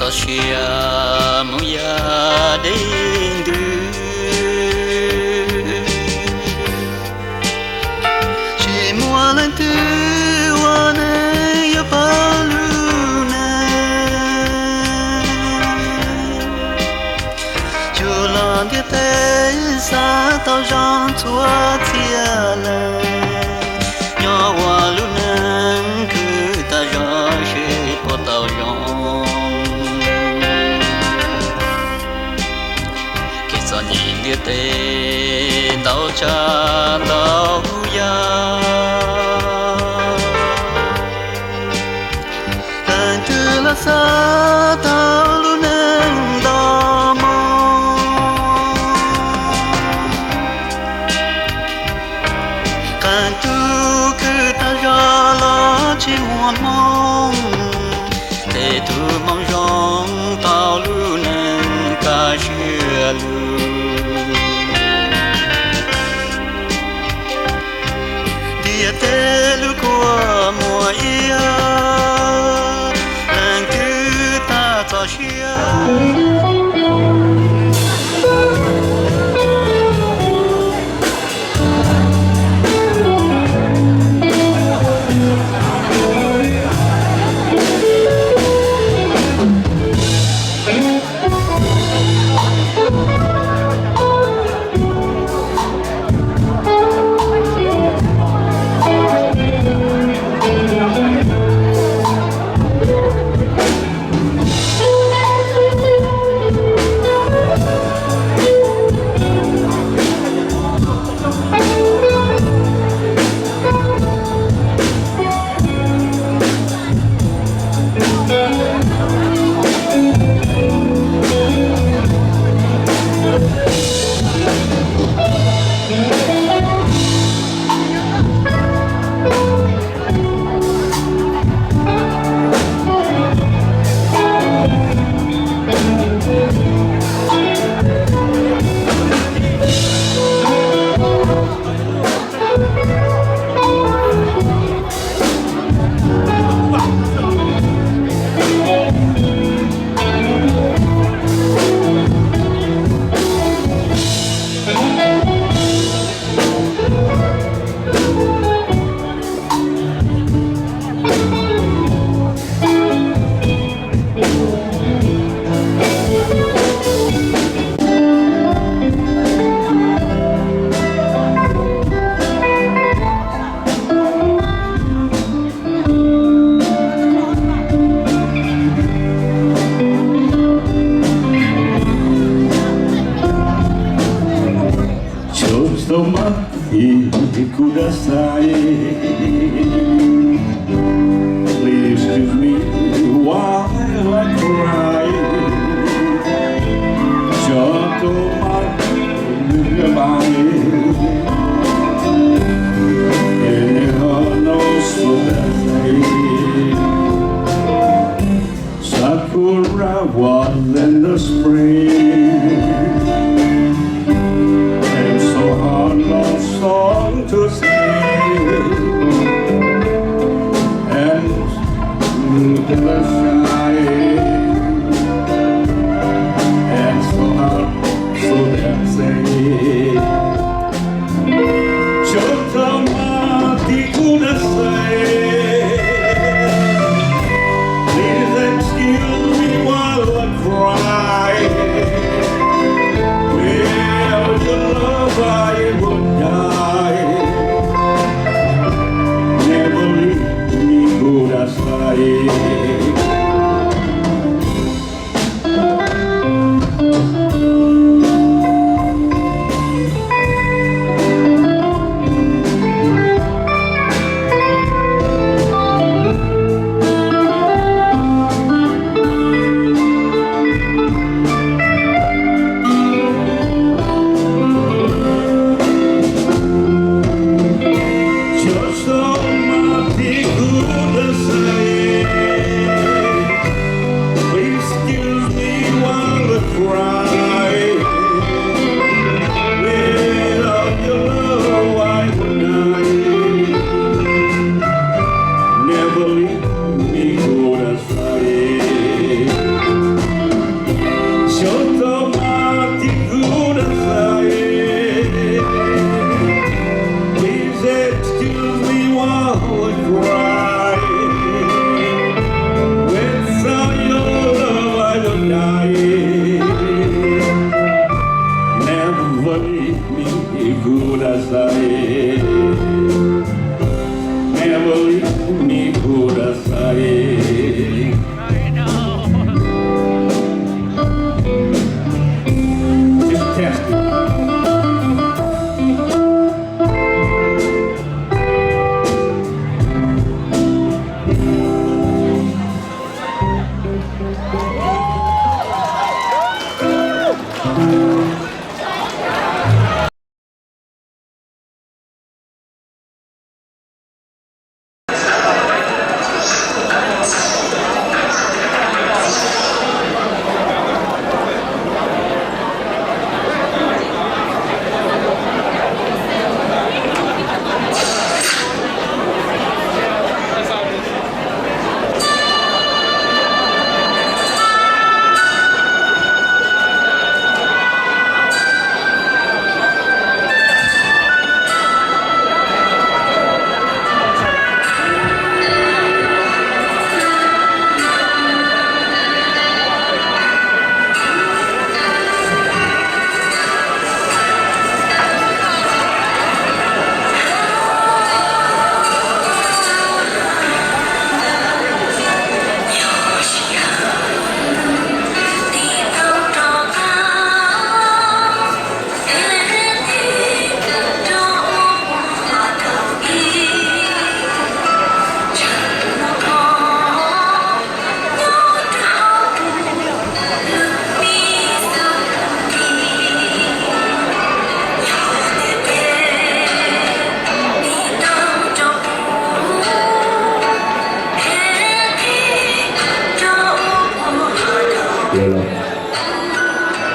Txoj sia mus yam deb ntws, tsis muaj leej twg ua neej yuav pab lub neej. Cuag los ntiaj teb xav tau zoo txhua txhia leej, nyob ua lub neej khwv tas zog seb puas tau zoo. Kev txom nyem ntiaj teb ntau tsav ntau yam, leej twg los xav tau lub neej nto moo. Qee tus khwv tag zog los tsis muaj hmoo, tej tus hmoov zoo tau lub neej kaj siab lug. Ntiaj teb lub kua muag iab, leej twg tag txoj sia. Txhob txhob mas, kuv dab tsi, please give me while I cry. Txhob txhob mas, kuv dab tsi, kuv dab tsi. Sakura was in the spring, and so hard love song to sing, and to the sky. Mi corazón, me voy, mi corazón. Just test it.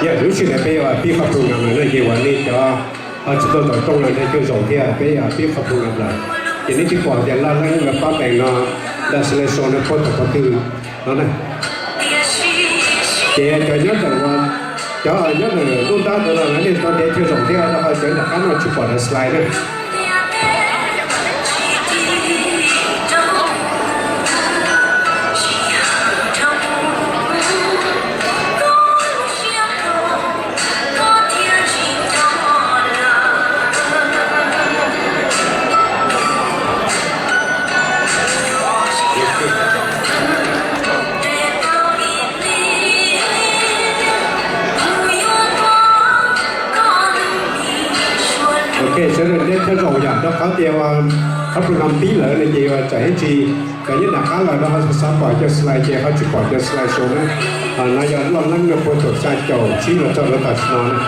Yog lub sij hawm peb yuav pib qhov program no ces uas nej cov ho tsis tau tawm rooj los nej caum zoo thiab, peb yuav pib qhov program lawm. Ces nej twb pom tias laj leeb lawv pab peem no, laj selection no puag tom qhov twg no na. Ces cov nyob ntawm, cov nyob ntawm lub nrab ntawd no lawv nej tau ntev caum zoo thiab, rau qhov cov nram qab no tsis pom daim slide na. Ok, sawv daws ntev thiab zaum yam rau qhov tias ua qhov program pib lawm no ces ua tsam ib ntsis cov nyob nram qab los rau qhov xav pom cov slide ces ho tsis pom cov slide show na. No yog laj leeb no puag thaum xya caum tsib los txog rau tam sim no na.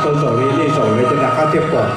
Tau zaum li nej zaum lawv cov nram qab thiaj pom.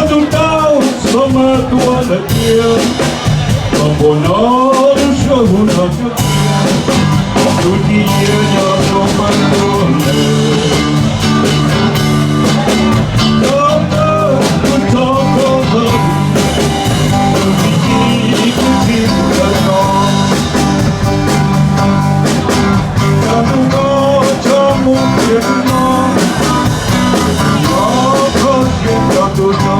Tus tau xav mas tuaj lawm tiag, kom npaum no lub suab hu no tsuag tiag, tus ci yia yog rau pab tuaj lawm. Tau tau kuv thov koj tau, tus ci yia kuv tsis tau no. Tag tus koj txhob mus tiag tus no, thov koj siab rau tus no.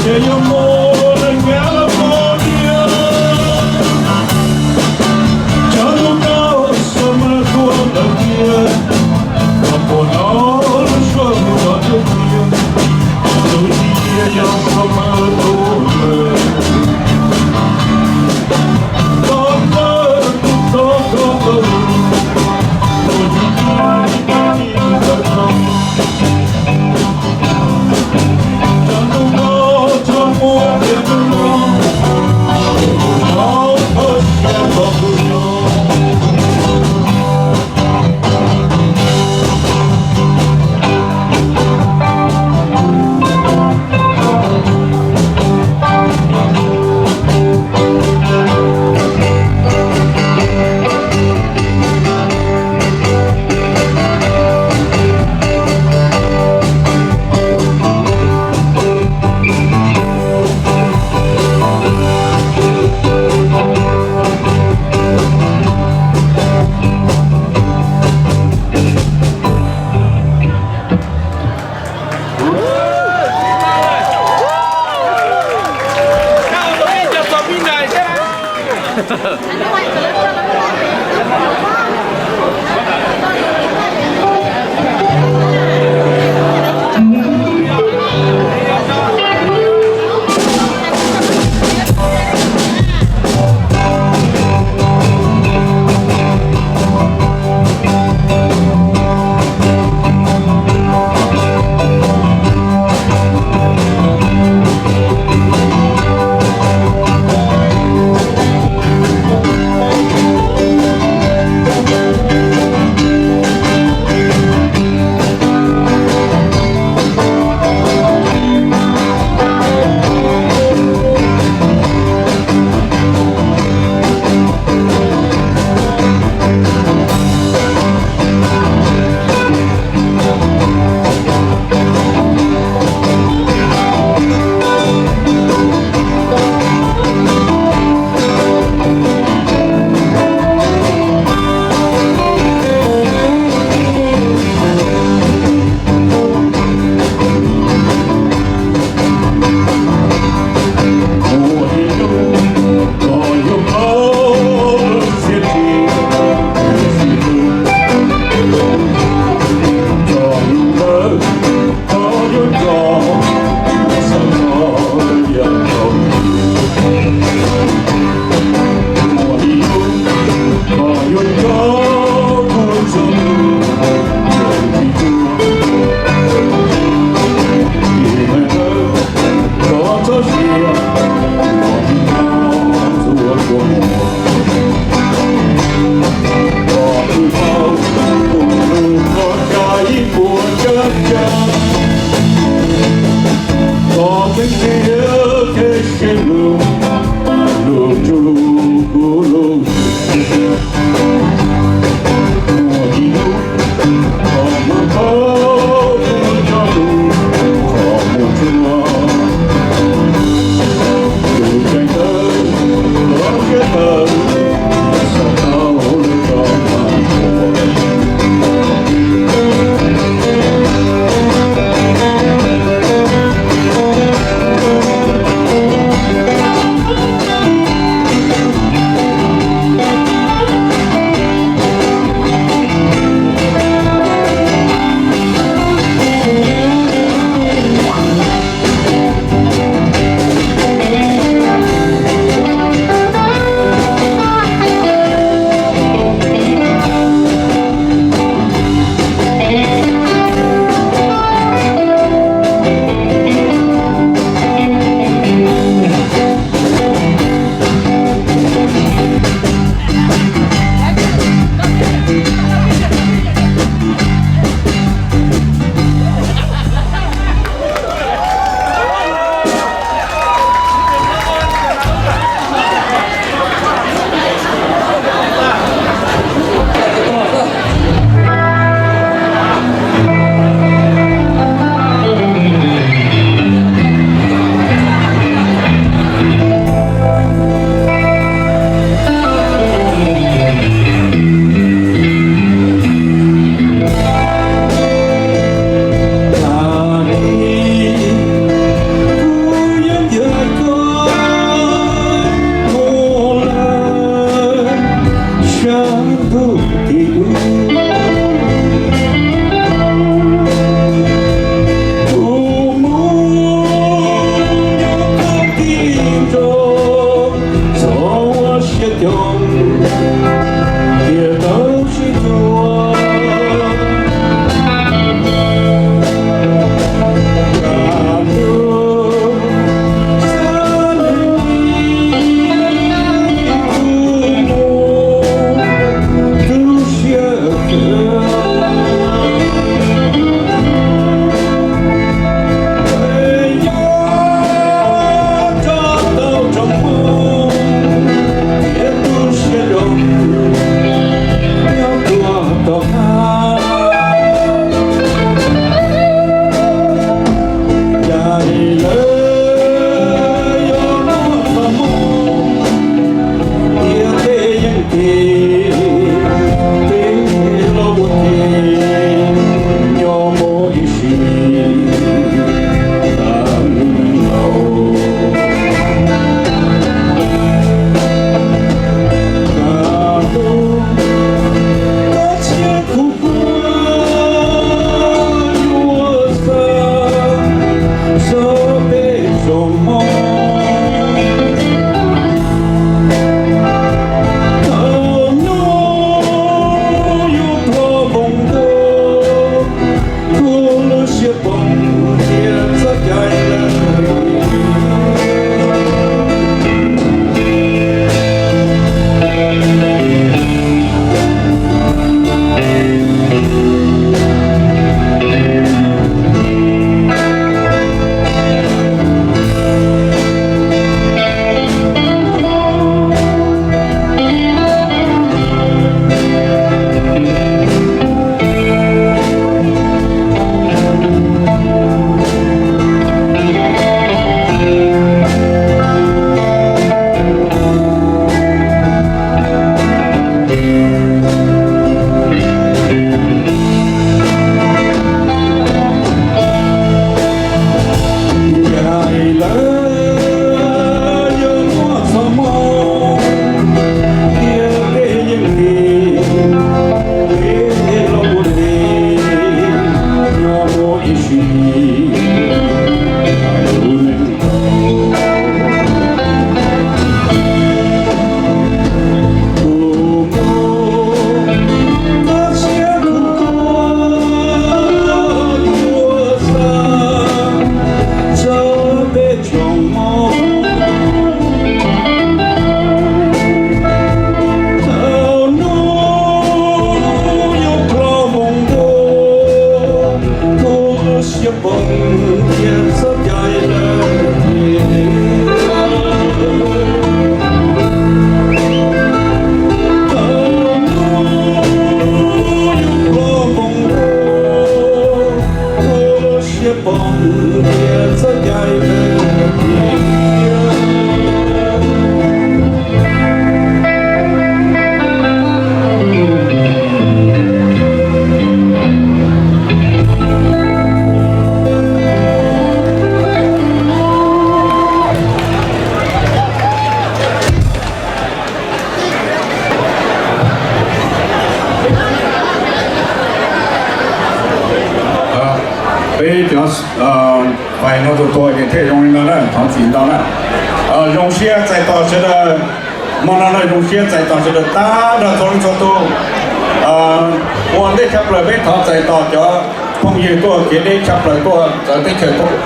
Ces yog mus lawm nyab los mus tiag, tshav ntuj tau xav mas tuaj lawm Peb cov pais no tus tuag ces thiaj zoo li no na, thov txim ntau na. Zoo siab txais tos sawv daws, hmo no no zoo siab txais tos sawv daws tag nrho txhua leej txhua tus. Ua ntej tshaj plaws peb thov txais tos cov phooj ywg tuaj kev deb tshaj plaws tuaj txawv teb chaws tuaj.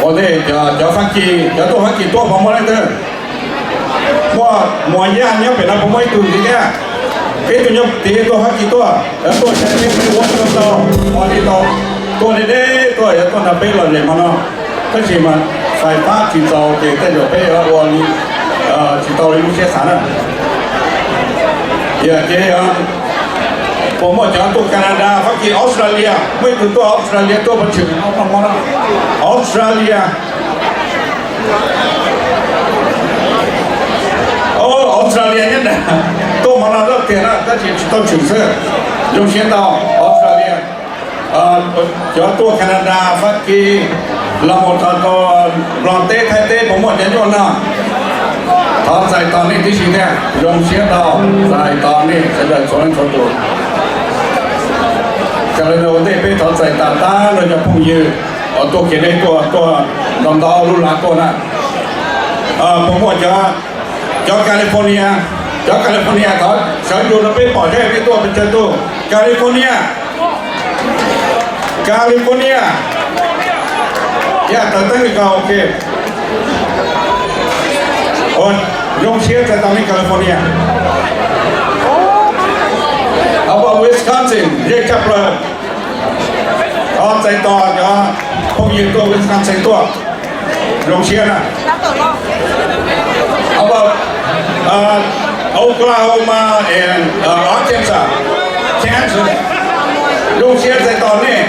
Ua ntej cov Fab Kis, cov tuaj Fab Kis tuaj puas muaj leej twg? Muaj, Muas Yaj nyob pem no puas muaj ib tug ntxiv thiab? Peb tug nyob tid tuaj Fab Kis tuaj, tuaj saib peb ua tau, ua li tau, tuaj deb deb tuaj, yuav tuaj nrog peb los lem hmo no. Tab sis mas fais fab tsis txaus ces tej zaum peb yuav ua tsis tau li lub siab xav na. Yog ces puas muaj cov tuaj Canada, Fab Kis, Australia, muaj ib tug tuaj Australia tuaj pov tshwm no, Australia. Australia nyob na, tuaj hmo no loj tiag na tab sis tsis tau tshwm xwb. Zoo siab ntau Australia. Cov tuaj Canada, Fab Kis, los mus txog rau Nplog teb, Thaib teb puas muaj cov nyuaj no? Thov txais tos nej tib si thiab, zoo siab ntau, txais tos nej sawv daws txhua leej txhua tus. Raws li ntawd ua ntej peb thov txais tos tag nrho cov phooj ywg uas tuaj kev deb tuaj, tuaj ntau ntau lub lag tuaj na. Puas muaj cov, cov California, cov California thov sawv ntsug rau peb pom thiab peb tuaj pes tsawg tus. California, California, yaj tawv teeb li ko, ok. Zoo siab txais tos nej California. Txais tos cov phooj ywg tuaj Wisconsin tuaj, zoo siab na. How about uh, Oklahoma and uh, Arkansas, Kansas? Zoo siab txais tos nej.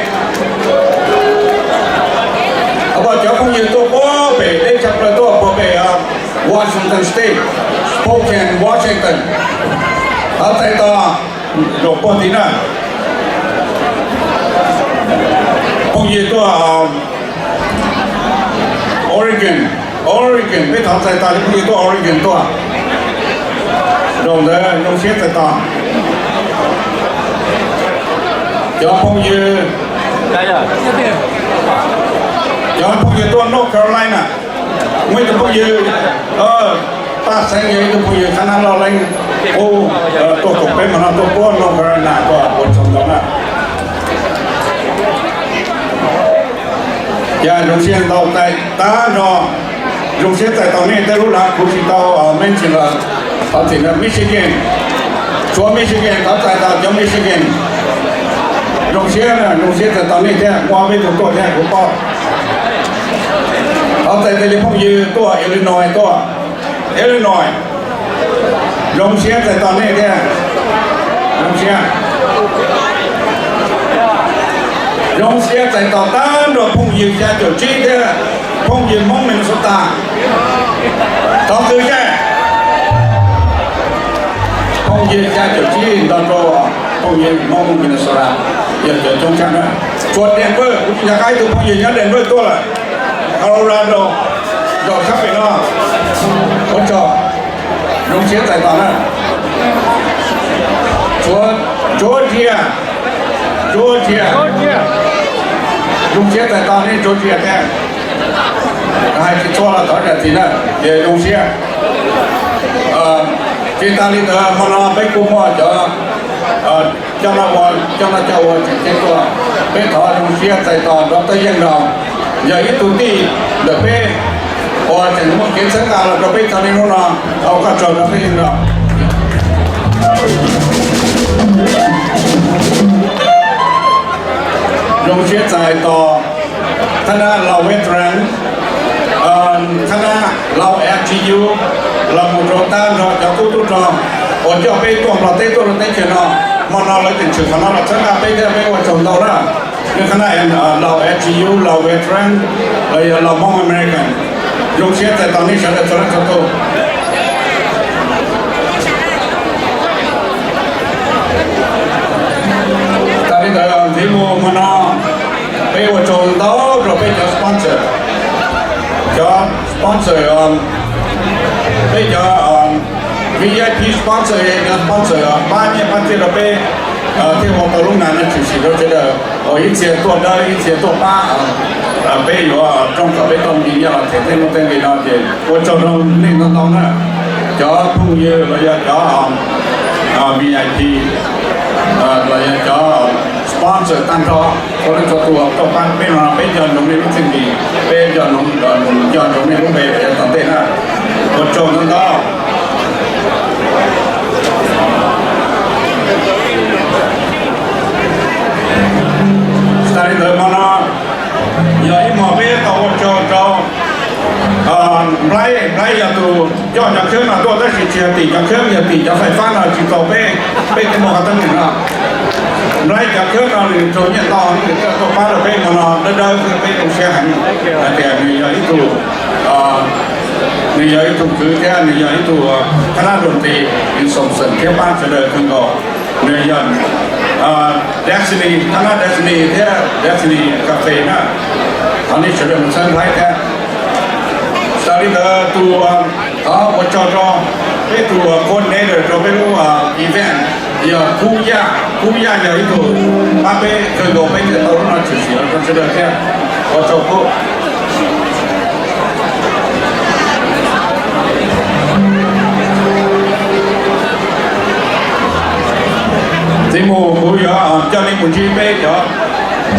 How about cov phooj ywg tuaj puag pem teb chaws plaws tuaj puag pem uh, Washington State, Spokane, Washington? Thov txais tos zaum puag tid na. Phooj ywg tuaj Oregon, Oregon, peb thov txais tos cov phooj ywg tuaj Oregon tuaj. Zaum ntawd zoo siab txais tos. Cov phooj ywg, cov phooj ywg tuaj North Carolina, muaj ib tug phooj ywg Paj Xeeb, yog ib tug phooj ywg qhab nab loj leej qub tuaj koom peb hmo no tuaj puag North Carolina tuaj, ua tsaug ntau na. Cas zoo siab ntau tag nrho, zoo siab txais tos nej tej lub lav kuv tsis tau mention lawm, thov txim nawb. Michigan, tshuav Michigan, thov txais tos cov Michigan. Zoo siab, zoo siab txais tos nej thiab, muaj ob peb tug tuaj thiab kuv paub. Thov txais tos cov phooj ywg tuaj Illinois tuaj, Illinois, zoo siab txais tos nej thiab. Zoo siab, zoo siab txais tos tag nrho phooj ywg xya caum tsib thiab phooj ywg Hmoob Minnesota. Thov qw seb. Phooj ywg xya caum tsib nto rau phooj ywg Hmoob Minnesota, yog cov coob tshaj na. Tshuav Denver, kuv tsis nco qab ib tug phooj ywg nyob Denver tuaj lawm, Colorado, zaum sab pem no. Ua tsaug, zoo siab txais tos na. Tshuav Georgia, Georgia, zoo siab txais tos nej Georgia thiab. Hais tsis txhua los thov zam txim na, ces zoo siab. Ces tas li ntawd hmo no peb kuj muaj cov coj noj ua, coj noj coj ua tseem ceeb tuaj, peb thov zoo siab txais tos Doctor Yeej Nraug, yog ib tug tij ntawm peb uas tseem muaj kev txhawb nqa los rau peb txog niaj hnub no. Thov ua koj tsaug Doctor Yeej Nraug. Zoo siab txais tos thab nab Lauj Veteran, thab nab Lauj F G U, los mus rau tag nrho cov tub tub rog uas coj peb tuaj Nplog teb tuaj rau teb chaws no. Hmo no lawv tseem tshwm qhov no los txhawb nqa peb thiab, peb ua tsaug ntau na. Nws thab nab Lauj F G U, Lauj Veteran, los yog Lauj Hmoob American. Zoo siab txais tos nej sawv daws txhua leej txhua tus. Tas li ntawd ntxiv mus hmo no peb ua tsaug ntau rau peb cov sponsor, cov sponsor, peb cov V I P sponsor, cov sponsor pab nyiaj pab txiaj rau peb thiaj ua tau lub nas no tshwm sim rau sawv daws uas ib txhia tuaj dawb ib txhia tuaj pab. Peb yuav rooj kom peb tau nqi nyiaj los them tej nuj tej nqi no ces ua tsaug rau nej ntau ntau na. Cov phooj ywg los yog cov V I P los yog cov sponsor tag nrho, txhua leej txhua tus tuaj pab peb no peb nco ntsoov nej lub txiaj ntsig, peb nco ntsoov, nco ntsoov nej lub npe rau yav tom ntej na. Ua tsaug ntau ntau. Tas li ntawd hmo no yog ib hmo peb tau ua tsaug rau Nplaib, Nplaib yog tus coj cov khawb no tuaj tab sis tsis yog tim cov khawb, yog tim cov fais fab no tsis tau peb, peb twb muaj qhov teeb meem no. Nplaib cov khawb no nws raug nyiaj ntau, nws thiaj tuaj pab rau peb hmo no, dawb dawb thiab peb zoo siab heev hais tias nws yog ib tug, nws yog ib tug kwv thiab nws yog ib tug thab nab dua nti, nws xoom xeem thiab pab sawv daws kawg nkaus. Nws yog Destiny, thab nab Destiny thiab Destiny Cafe na. Thov nej sawv daws mus txhawb Nplaib thiab. Tas li ntawd tus, thov ua tsaug rau peb tus coordinator rau peb lub event, yog Kub Yaj. Kub Yaj yog ib tug pab peb kawg nkaus, peb thiaj tau lub no tshwm sim los rau sawv daws thiab. Ua tsaug Kub. Ntxiv mus kuv yuav coj nej mus ntsib peb cov,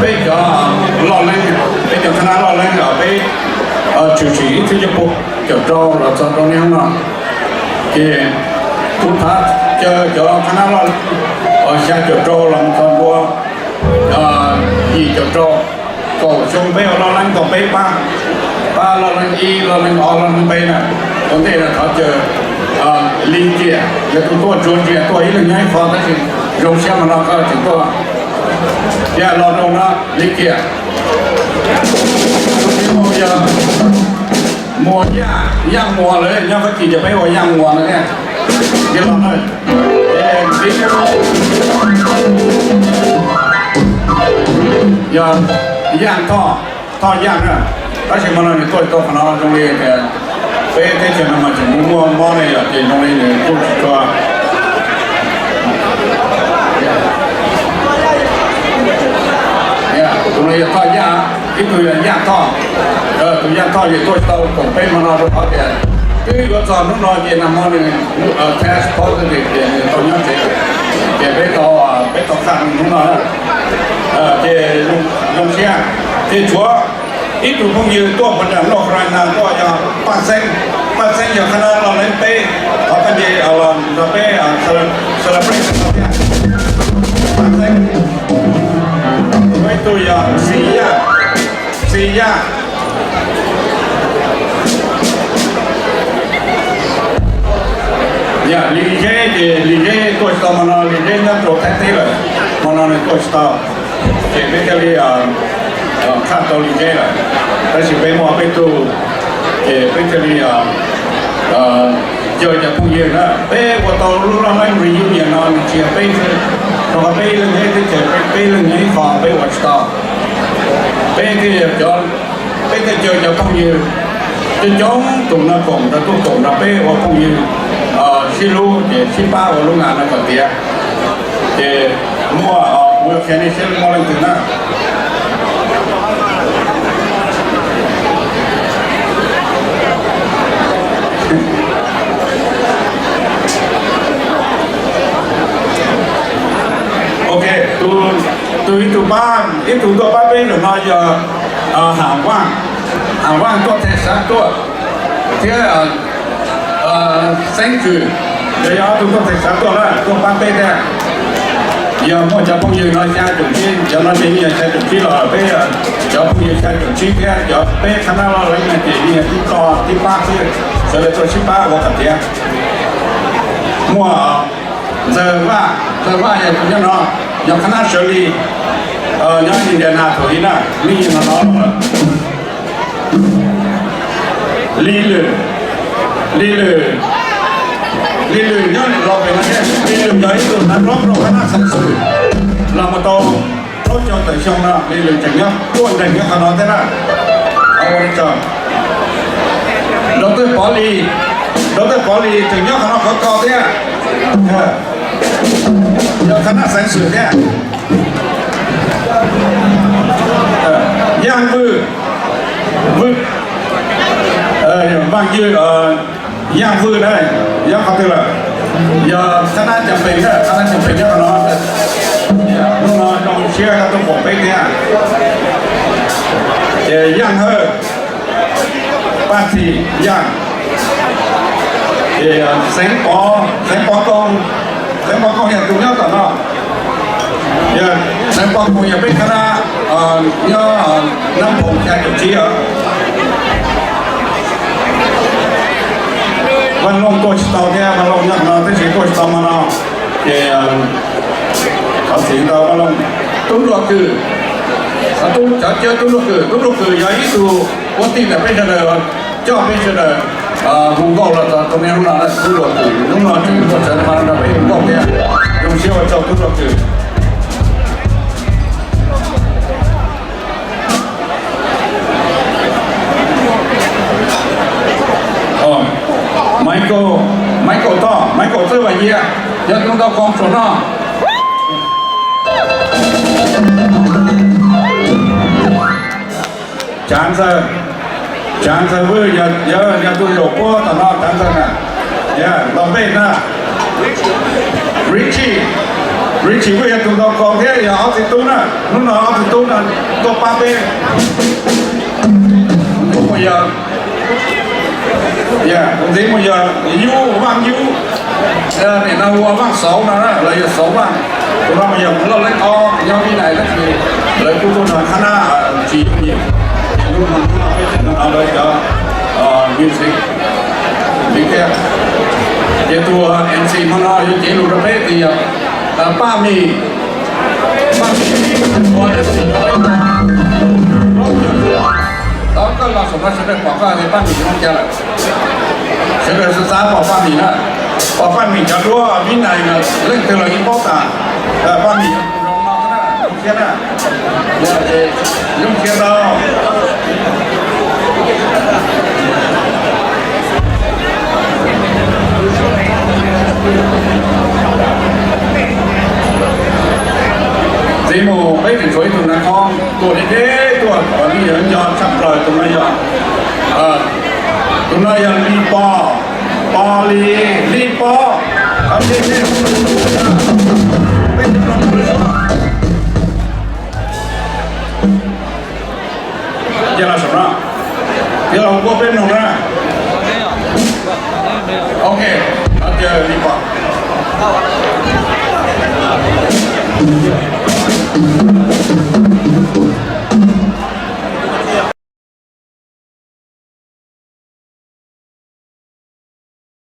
peb cov loj leeb, peb cov thab nab loj leeb, peb tshwm sim ib txhiab cuaj pua caum rau los txog rau niaj hnub no. Ces kuv thov caw cov thab nab loj leeb xya caum rau los txog ntua yim caum rau. Xyoo peb ua loj leeb tau peb pab, pab loj leeb ib, loj leeb ob, loj leeb peb na. Ua ntej no thov caw Lis Kiam, yog tus tuaj tsuav ntsia tuaj ib leeg nyob ib qho tab sis zoo siab mas no koj tseem tuaj. Yog los rau no Lis Kiam. Yog Muas Yaj, Yaj Muas lawm, nyob Fab Kis ces peb ua Yaj Muas no thiab. Yog los na. Yog Yaj Thoj, Thoj Yaj na. Tab sis mas no nws tuaj tsis tau qhov no zoo li tias peb teb chaws no mas tseem muaj mob ne yom, ces zoo li nws kuj tsis tshua. Tus no yog Thoj Yaj, ib tug yog Yaj Thoj. Tus Yaj Thoj ces tuaj tsis tau koom peb hmo no rau qhov tias twb yuav txog hnub no ces nag hmo nws test positive ces nws tau nyob tsev, ces peb tau, peb tau qhia nws hnub no na. Ces zoo siab. Ces tshuav ib tug phooj ywg tuaj puas nram North Carolina tuaj yog Paj Xeeb. Paj Xeeb yog qhab nab loj leeb peb, qhov txaj nce los nrog peb celebrate no thiab. Paj Xeeb. Ib tug yog Xis Yaj, Xis Yaj. Yog Lis Zeb ces Lis Zeb tuaj tsis tau hmo no, Lis Zeb nyob rau Thaib teb lawm, hmo no nws tuaj tsis tau. Ces peb thiaj li qhaj tau Lis Zeb lawm, tab sis peb muaj peb tug, ces peb thiaj li caw cov phooj ywg na, peb ua tau lub loj leeb reunion no nws tsis yog peb xwb, rau qhov peb ib leeg nyob ib teb chaws, peb ib leeg nyob ib qho peb ua tsis tau. Peb thiaj, peb thiaj caw cov phooj ywg coob coob tus no koom nrog, tuaj koom nrog peb ua phooj ywg sib hlub ces sib pab ua lub ngas no kom tiav. Ces muaj, kuv qhia nej seb muaj leej twg na. Ok, tus, ib tug pab, ib tug tuaj pab peb zaum no yog Ham Vaj, Ham Vaj tuaj Texas tuaj, thiab Xeeb Kws, yog ob tug tuaj Texas tuaj na, tuaj pab peb thiab. Yog muaj cov phooj ywg no xya caum tsib, cov no ces yeej yog xya caum tsib los peb cov phooj ywg xya caum tsib thiab cov peb qhab nab loj leeb no ces yeej yog tib tog tib pab xwb, sawv daws tuaj sib pab ua kom tiav. Muaj Ntxawg Vaj, Ntxawg Vaj yog tus nyob no, yog qhab nab sawv li, nyob Indiana thaum ub na, nws yeej no no lawm. Li Lwm, Li Lwm, Li Lwm nyob los pem no thiab, Li Lwm yog ib tug nav hlob rau qhab nab xeev xwm los mus tau plaub caug tawm xyoo no, Li Lwm tseem nyob tuaj nreeg nyob qhov no thiab na. Ua tsaug. Doctor Pov Lis, Doctor Pov Lis tseem nyob qhov no khov kho thiab, yog qhab nab xeev xwm thiab. Yaj Vwj, Vwj, Vaj Ywg, Yaj Vwj na, nyob qhov twg lawm? Yog qhab nab Cam Pees na, qhab nab Cam Pees nyob qhov no. Hnub no zoo siab koj tuaj koom peb thiab. Ces Yaj Hawj, Paj Txhim Yaj, ces Xeev Pov, Xeev Pov Koo, Xeev Pov Koo yog tus nyob tom no. Xeev Pov Koo yog peb qhab nab nyob Nab Phoom xya caum tsib os. Vaj Looj tuaj tsis tau thiab, Vaj Looj nyob no tab sis tuaj tsis tau hmo no, ces thov txim ntau Vaj Looj. Tub Luaj Kws, cov cawv Tub Luaj Kws, Tub Luaj Kws yog ib tug ua tij ntawm peb sawv daws, coj peb sawv daws hu nkauj los txog tus niaj hnub no, Tub Luaj Kws hnub no tseem tuaj sawv no nrog peb hu nkauj thiab. Zoo siab ua tsaug Tub Luaj Kws. Michael, Michael Thoj, Michael Txawj Vam Yias, yog tus ntau qhov tsuas no. Tsav Ntxawg, Tsav Ntxawg Vwj, yog tus zaum puab tom no Tsav Ntxawg na, yog Ntaus Npej na. Richie, Richie Vwj yog tus ntau qhov thiab yog ob txiv tub na, hnub no ob txiv tub no tuaj pab peb. Tus ntxiv mus yog, tus ntxiv mus yog Yub, Vaj Yub, nim no hu ua Vaj Xauv no los yog Xauv Vaj, tus no mus yog loj leeb ob. Nyob Vib Nais tab sis lawv kuj tuaj nrog khab nab tsis yooj yim, ces lub no lawv cov music, music thiab. Ces tus MC hmo no yuav cev lus rau peb tias Paj Mim, Paj Mim, koj los saum no sawv daws pom koj tias Paj Mim zoo cas lawm. Sawv daws xav pom Paj Mim na, pom Paj Mim cov duab Vib Nais leej twg los yeej paub tas. Paj Mim zoo no na, zoo siab na, zoo siab tau. Txiv mus peb tseem tshuav ib tug nav khob tuaj deb deb tuaj, cov phooj ywg nco tshaj plaws tus no yog, tus no yog Lis Pos, Pos Lis, Lis Pos. Ces los saum no, ces los ua peb mloog na. Ok, no ces Lis Pos